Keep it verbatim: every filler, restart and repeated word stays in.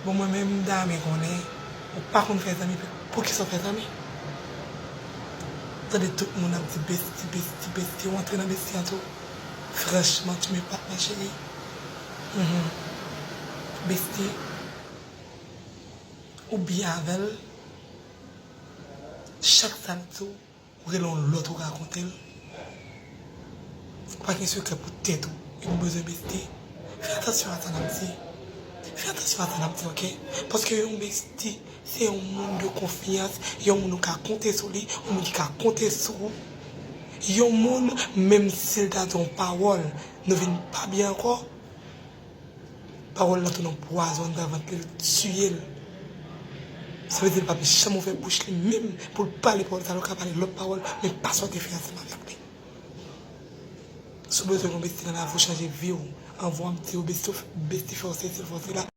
Bon, mwen menm, Dame konnen, ou pa konn fè zanmi, poukisa w fè zanmi? Tande tout moun ap di besti, besti, besti, ou antre nan besti an tou. Franchman, tu m'épates, ma chérie. Mhm. Besti, ou byen avè l, chak sa l di w, ou rele yon lòt ou rakonte l. Ou pa gen sekrè pou tèt ou. Ou bezwen besti. Fè atansyon a sa n ap di. Fè atansyon a sa n ap di, oke? Paske yon besti, se yon moun de konfyans, yon moun ou ka konte sou li, yon moun ki ka konte sou ou. Yon moun, menm si l ta di yon pawòl, nou vin pa byen ankò, pawòl lan tounen yon pwazon anndan vant li, l tiye l. Sa vle di l p ap janm ouvè bouch li menm pou l pale pawòl sa, l ka pale lòt pawòl, men pa sa w te fè ansanm avèk li. Si w bezwen yon besti nan lavi w, chanje vi w, anvan w ap di w besti, besti fè w sesi, l fè w sela.